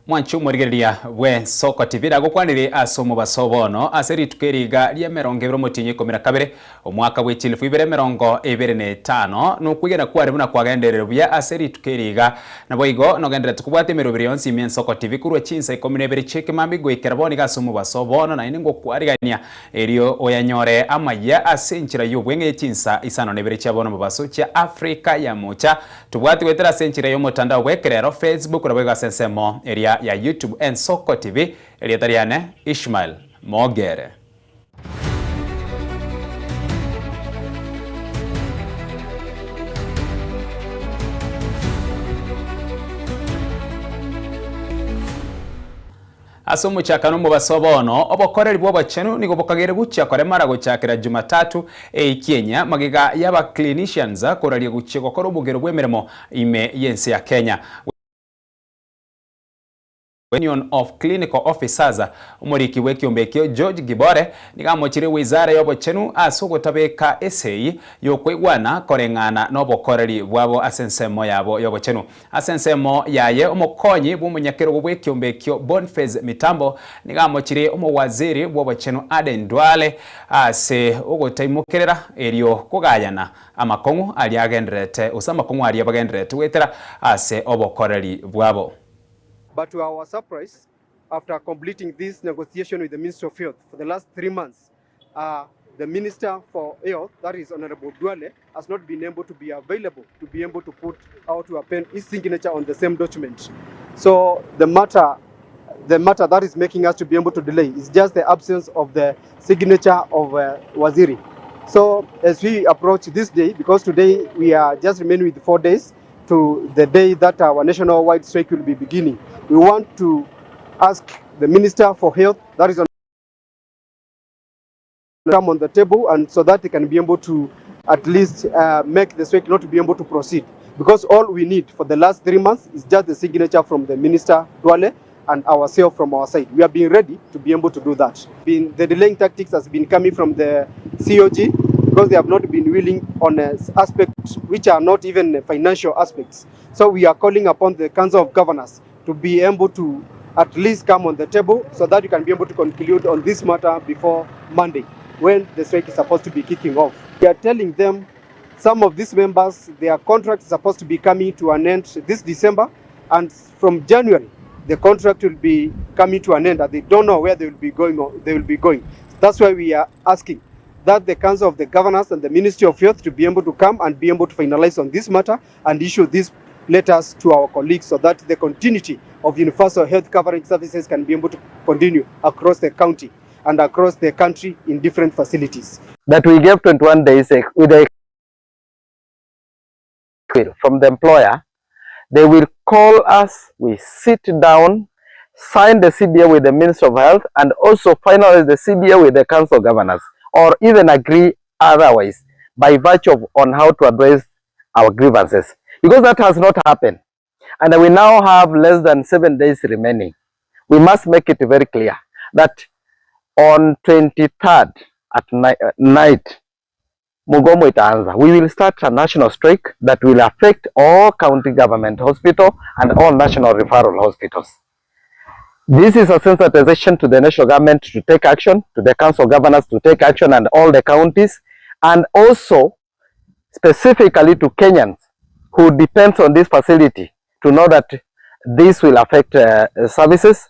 Mwanche omorigereria bw'ensoko TV nagokwanire ase omobaso bono ase rituko eri iga ri'emerongo ebere omotienyi ikomi na kabere omwaka bwe chilifu ibere emerongo ebere na etano nokwegena kware buna kwagenderire buya ase rituko eri iga naboigo nogendererete kobwata emeroberi yonsi ime ensoko TV korwa chinsa ikomi na ibere chi'ekemambia goikera bono iga ase omobaso bono naende ngokwarigania erio oyanyore amayia ase enchera y'obweng'e ye chinsa isano na ibere chia bono omobaso chia Africa ya mocha Tobwati goetera ase enchera y'omotandao bw'ekerero, Facebook, naboigo ase ensemo eria ya YouTube Ensoko TV. Erieta riane Ishmael Mogere. Ase omochakano omobaso bono, obokoreri bw'obochenu nigo bokageire gochia koremara gochakera Jumatatu eikienya magega y'aba clinicians koraria gochia gokora obogero bw'emeremo ime y'ense ya Kenya. Union of Clinical Officers, omoriki bw'ekiombe ekio George Gibore nigo amochire wizara y'obochenu ase ogotabeka esegi y'okoigwana koreng'ana n'obokoreri bwabo ase ensemo yabo y'obochenu. Ase ensemo yaye omokonyi bw'omonyakerogo bw'ekiombe ekio Boniface Mitambo nigo amochire omowaziri bw'obochenu Aden Duale ase ogotaimokerera erio kogayana amakong'u aria agendererete gose amakong'u aria bagendererete goetera ase obokoreri bwabo. But to our surprise, after completing this negotiation with the Ministry of Health for the last 3 months, the Minister for Health, that is Honorable Duale, has not been able to be available to be able to put out to append his signature on the same document. So the matter that is making us to be able to delay is just the absence of the signature of Waziri. So as we approach this day, because today we are just remaining with 4 days to the day that our national wide strike will be beginning, we want to ask the Minister for Health, that is on come on the table and so that they can be able to at least make the strike not to be able to proceed. Because all we need for the last 3 months is just the signature from the Minister Duale and ourselves from our side. We have been ready to be able to do that. The delaying tactics has been coming from the COG because they have not been willing on aspects which are not even financial aspects. So we are calling upon the Council of Governors to be able to at least come on the table so that you can be able to conclude on this matter before Monday when the strike is supposed to be kicking off. We are telling them some of these members, their contract is supposed to be coming to an end this December, and from January, the contract will be coming to an end and they don't know where they will be going. Or they will be going. That's why we are asking that the Council of the Governors and the Ministry of Health to be able to come and be able to finalize on this matter and issue these letters to our colleagues so that the continuity of universal health coverage services can be able to continue across the county and across the country in different facilities. That we gave 21 days with a from the employer, they will call us, we sit down, sign the CBA with the Minister of Health and also finalize the CBA with the Council of Governors or even agree otherwise by virtue of on how to address our grievances. Because that has not happened. And we now have less than 7 days remaining. We must make it very clear that on 23rd at night, mgomo itaanza. We will start a national strike that will affect all county government hospital and all national referral hospitals. This is a sensitization to the national government to take action, to the council governors to take action and all the counties, and also specifically to Kenyans who depends on this facility to know that this will affect services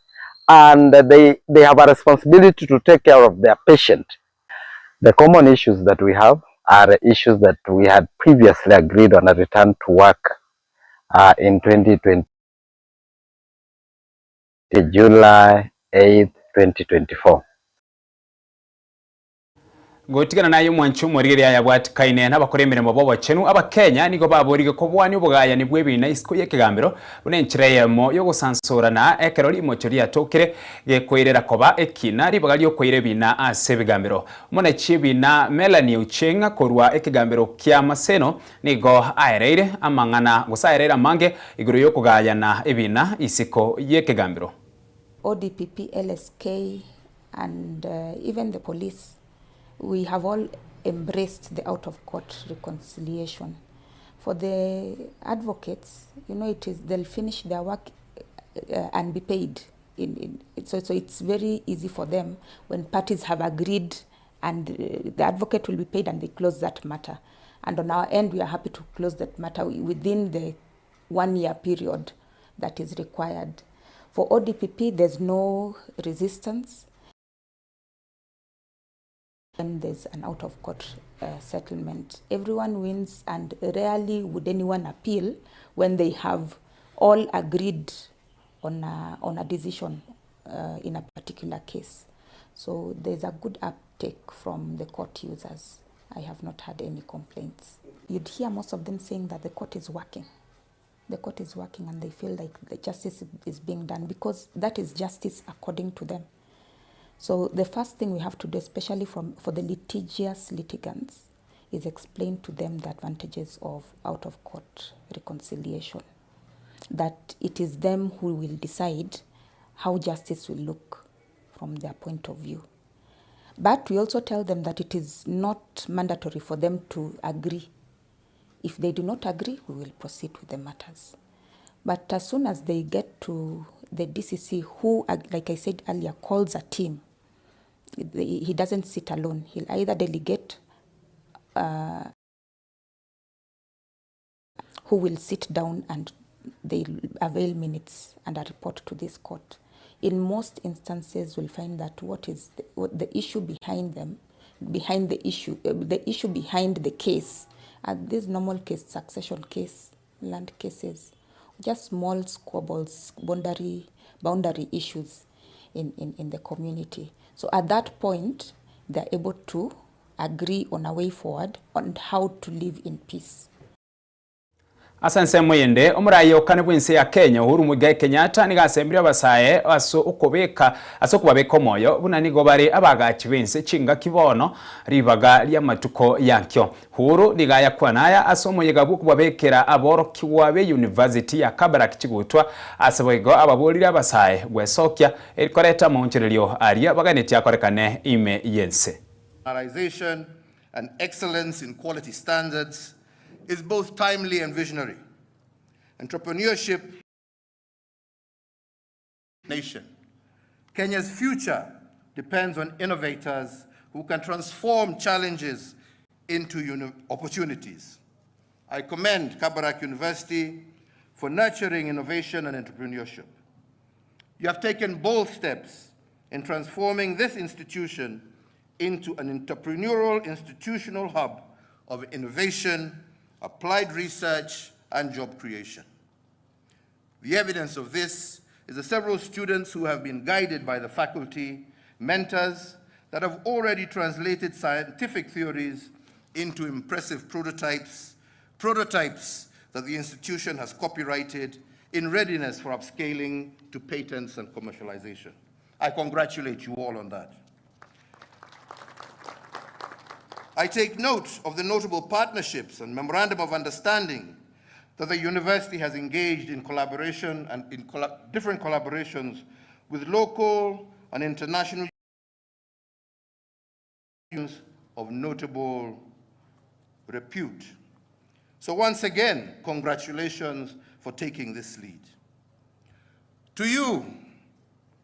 and they have a responsibility to take care of their patient. The common issues that we have are issues that we had previously agreed on a return to work in 2020, July 8, 2024. Gotigana naye omwanchi omorigereria ayabwatikaine nabakora emeremo b'obochenu abakenya nigo baborige kobwania obogayani bwa ebina isiko y'ekegambero buna enchera eyemo yogosansorana ekero rimocho riatokire gekoirera koba ekina ribaga riokoira ebina ase ebigambero omonachi ebina Melanie Ochieng korwa ekegambero kia Maseno nigo aereire amang'ana gose aereire amange igoro yokogayana ebina isiko y'ekegambero. ODPP, LSK, and even the police, we have all embraced the out of court reconciliation. For the advocates, it is they'll finish their work. and be paid in, in, so, so it's very easy for them when parties have agreed and the advocate will be paid and they close that matter. And on our end, we are happy to close that matter within the 1 year period that is required. For ODPP, there's no resistance when there's an out-of-court settlement. Everyone wins, and rarely would anyone appeal when they have all agreed on a decision in a particular case. So there's a good uptake from the court users. I have not had any complaints. You'd hear most of them saying that the court is working. The court is working, and they feel like the justice is being done, because that is justice according to them. So the first thing we have to do, especially for the litigious litigants, is explain to them the advantages of out-of-court reconciliation, that it is them who will decide how justice will look from their point of view. But we also tell them that it is not mandatory for them to agree. If they do not agree, we will proceed with the matters. But as soon as they get to the DCC, who, like I said earlier, calls a team, he doesn't sit alone. He'll either delegate who will sit down and they avail minutes and a report to this court. In most instances, we'll find that what is the, what the issue behind them, behind the issue, the issue behind the case, this normal case, succession case, land cases, just small squabbles, boundary issues in the community. So at that point, they're able to agree on a way forward on how to live in peace. Ase ensemo yende omoraia okane bwense ya Kenya Uhuru Muigai Kenyatta nigo asembire abasae ase okobeka ase okobabeka omoyo buna nigo bare abagachi bense chingaki bono ribaga ria matuko yankio. Uhuru nigo ayakwana aya ase omoyega bwa okobabekera aborokigwa be University ya Kabarak chigutwa ase boigo ababorire abasae gwesokia erikoreta amaonchorerio aria baganetie akorekane ime yense. And excellence in quality standards is both timely and visionary. Entrepreneurship nation. Kenya's future depends on innovators who can transform challenges into opportunities. I commend Kabarak University for nurturing innovation and entrepreneurship. You have taken bold steps in transforming this institution into an entrepreneurial institutional hub of innovation, applied research, and job creation. The evidence of this is the several students who have been guided by the faculty, mentors that have already translated scientific theories into impressive prototypes, prototypes that the institution has copyrighted in readiness for upscaling to patents and commercialization. I congratulate you all on that. I take note of the notable partnerships and memorandum of understanding that the university has engaged in collaboration and in different collaborations with local and international unions of notable repute. So once again, congratulations for taking this lead. To you,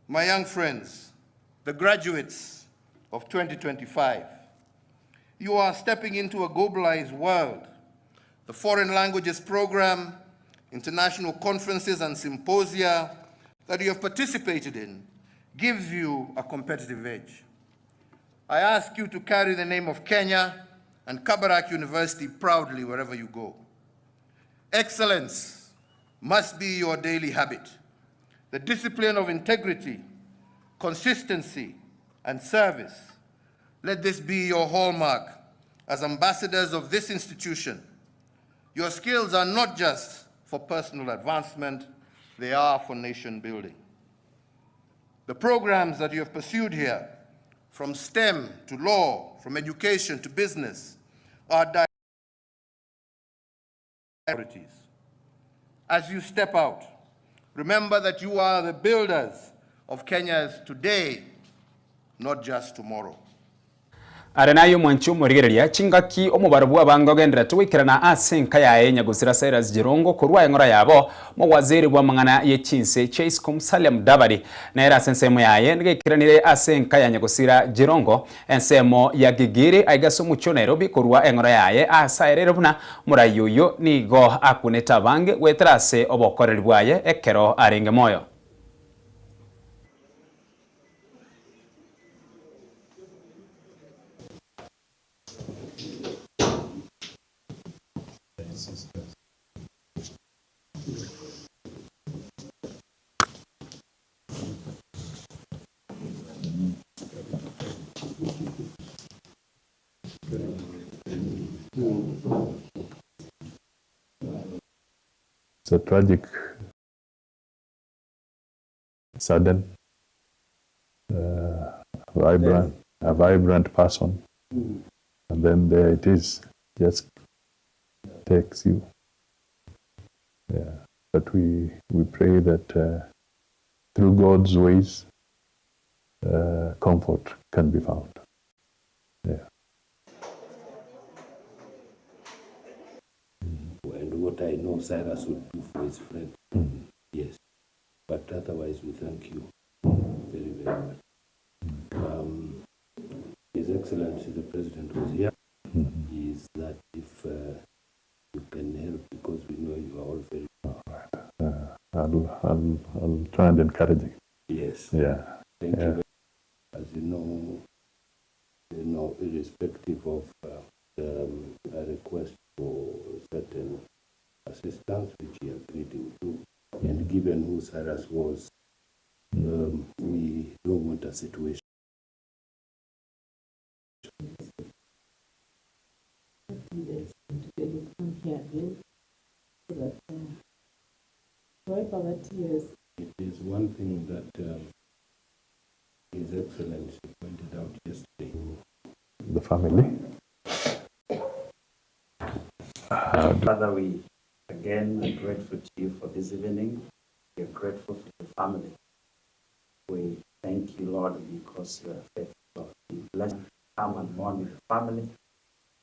my young friends, the graduates of 2025, you are stepping into a globalized world. The foreign languages program, international conferences and symposia that you have participated in gives you a competitive edge. I ask you to carry the name of Kenya and Kabarak University proudly wherever you go. Excellence must be your daily habit. The discipline of integrity, consistency, and service. Let this be your hallmark as ambassadors of this institution. Your skills are not just for personal advancement, they are for nation building. The programs that you have pursued here, from STEM to law, from education to business, are priorities. As you step out, remember that you are the builders of Kenya's today, not just tomorrow. Are naye omwanchi omorigereria, chingaki omobaro bw'abange ogendererete goikerana ase enka yaye nyagusira Cyrus Jirongo korwa eng'ora yabo, omowaziri bw'amang'ana ye chinse chia isiko Musalia Mudavadi nere ase ensemo yaye nigo aikeranire ase enka ya nyagusira Jirongo ensemo ya Gigiri aiga ase omochie o Nairobi korwa eng'ora yaye ase aereire buna omorai oyio nigo akunete abange goetera ase obokoreri bwaye ekero arenge moyo. It's a tragic sudden, vibrant, a vibrant person, and then there it is, just takes you. Yeah, but we we pray that uh, through God's ways, uh, comfort can be found. Yeah. And what I know Cyrus would do for his friend. Yes. But otherwise, we thank you very, very much. Um, His Excellency the President was here. Is that if uh, you can help, because we know you are all very. All right. Uh, I'll, I'll, I'll try and encourage you. Yes. Yeah. Thank yeah. you. As you know, you know, irrespective of uh, um, a request for certain assistance, which he agreed to do, and given who Cyrus was, um, we don't want a situation. It is one thing that um, His Excellency pointed out yesterday. The family. Father, we again are grateful to you for this evening. We are grateful for the family. We thank you, Lord, because you are faithful. Lord. You bless come and mourn with the family.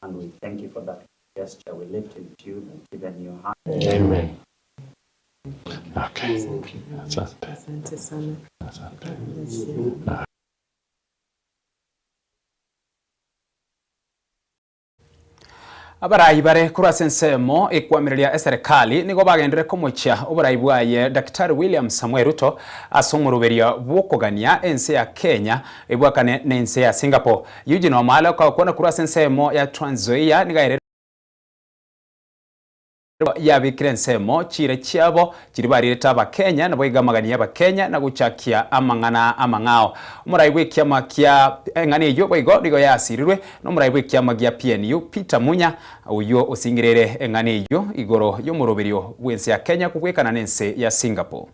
And we thank you for that gesture. We lift him to you and even your hand. Amen. Okay. Asante. Asante sana. Asante. Bless you. Abarai bare korwa ase ensemo ekwamireria eserekari nigo bagenderere komochia oborai bwaye Daktari William Samoei Ruto ase omoroberio bw'okogania ense ya Kenya ebwakane na ense ya Singapore. Eugene Wamalwa okagokwana korwa ase ensemo ya Trans Nzoia nigo aerire Yabekire ensemo chiira chiabo chiria barirete Abakenya, naboigo amagani y'Abakenya, na gochakia amang'ana amang'ao. Omorai bw'ekiama kia eng'ana eyio boigo nigo yasirirwe nomorai bw'ekiama gia PNU Peter Munya, oyio osingereire eng'ana eyio igoro y'omoroberio bw'ense ya Kenya kobwekana nense ya Singapore.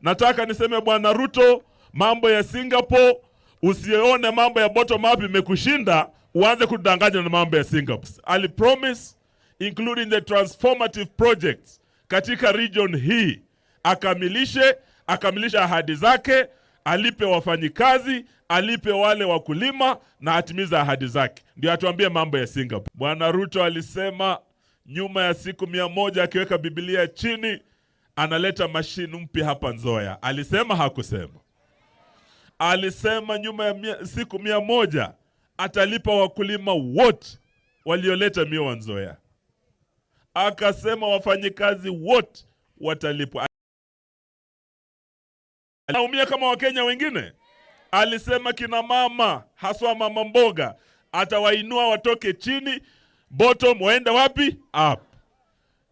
Nataka niseme Bwana Ruto, mambo ya Singapore, usione mambo ya bottom up imekushinda uanze kudanganya na mambo ya Singapore. Ali promise including the transformative projects katika region hii akamilishe, akamilishe ahadi zake, alipe wafanyikazi, alipe wale wakulima na atimize ahadi zake, ndio atuambie mambo ya Singapore. Bwana Ruto alisema nyuma ya siku 100 akiweka Biblia chini analeta mashine mpya hapa Nzoia. Alisema hakusema? Alisema nyuma ya siku 100 atalipa wakulima wote walioleta miwa Nzoia. Akasema wafanyikazi wote watalipwa. Anaumia kama Wakenya wengine. Alisema kina mama haswa mama mboga atawainua watoke chini bottom waende wapi? Up.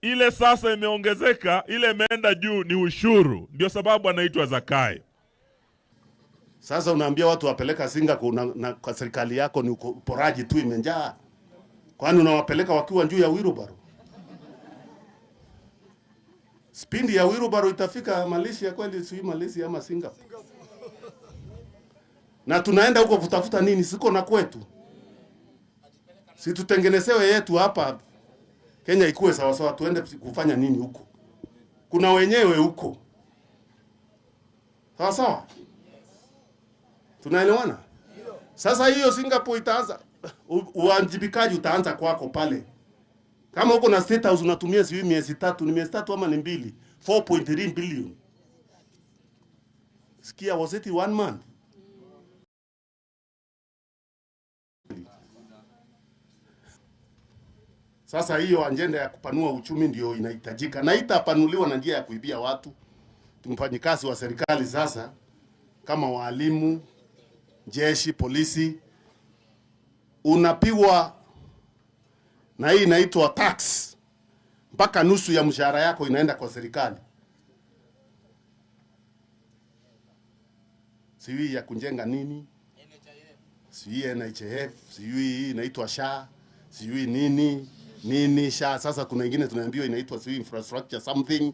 Ile sasa imeongezeka, ile imeenda juu ni ushuru, ndio sababu anaitwa Zakayo. Sasa unaambia watu wapeleka Singapore na kwa serikali yako ni uporaji tu imejaa. Kwani unawapeleka wakiwa juu ya wheelbarrow? Spindi ya wheelbarrow itafika Malaysia kweli, si Malaysia ama Singapore? Na tunaenda huko kutafuta nini? Siko na kwetu. Si tutengenezewe yetu hapa Kenya ikuwe sawa sawa, tuende kufanya nini huko? Kuna wenyewe huko. Sawa sawa? Tunaelewana? Sasa hiyo Singapore itaanza. Uwajibikaji utaanza kwako pale. Kama uko na State House unatumia sijui miezi tatu, ni miezi tatu ama ni mbili, 4.3 billion. Sikia, was it one month? Sasa hiyo ajenda ya kupanua uchumi ndio inahitajika na itapanuliwa na njia ya kuibia watu. Mfanyikazi wa serikali sasa kama walimu, jeshi, polisi, unapigwa na hii inaitwa tax, mpaka nusu ya mshahara yako inaenda kwa serikali, sijui ya kujenga nini, sijui NHIF, sijui hii inaitwa SHA, sijui nini nini SHA. Sasa kuna ingine tunaambiwa inaitwa sijui infrastructure something,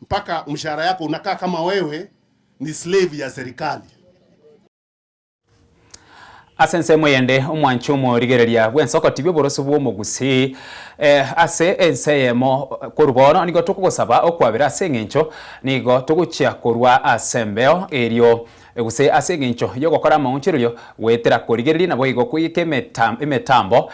mpaka mshahara yako unakaa kama wewe ni slave ya serikali. Ase ensemo eyende omwanche omorigereria bw'ensoko tibia oboroso bw'omogusii eh, ase ense eyemo korwa bono nigo tokogosaba okwabera ase eng'encho nigo togochia korwa ase embeo erio gose ase eng'encho y'ogokora amaonchorerio goetera korigereria naboigo koiyeka emetambo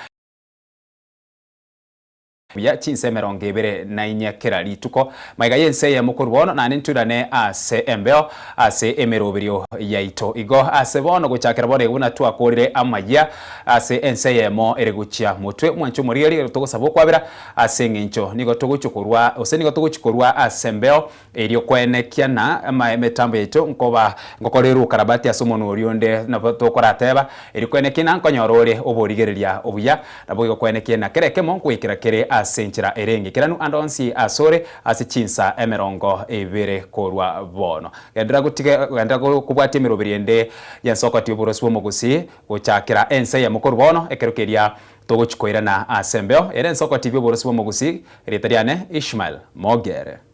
Buya chinsa emerongo ebere na inye kera rituko. Magega y'ense eyemo korwa bono naende ntoirane ase embeo ase emeroberio yaito. Igo ase bono gochakera bono iga buna twakorire amayia ase ense eyemo ere gochia motwe. Mwanche omorigereria togosaba okwabera ase eng'encho nigo togochia korwa gose nigo togochia korwa ase embeo Erio koenekia na emetambo yaito nkoba ngokorerwa okarabati ase omonwa oria onde nabo tokorateba, erio koenekia na nkonyora ore oborigereria obuya, naboigo koenekia na kera ekemo nkoikera kere ase enchera ere eng'ikeranu ande onsi asore ase chinsa emerongo ebere korwa bono. Genderera gotiga genderera kobwatia emeroberi ende y'ensokoti y'oborosi bw'omogusii gochakera ense eyemo korwa bono ekero keria togochia koirana ase embeo ere ensokoti y'oborosi bw'omogusii, erieta riane Ishmael Mogere.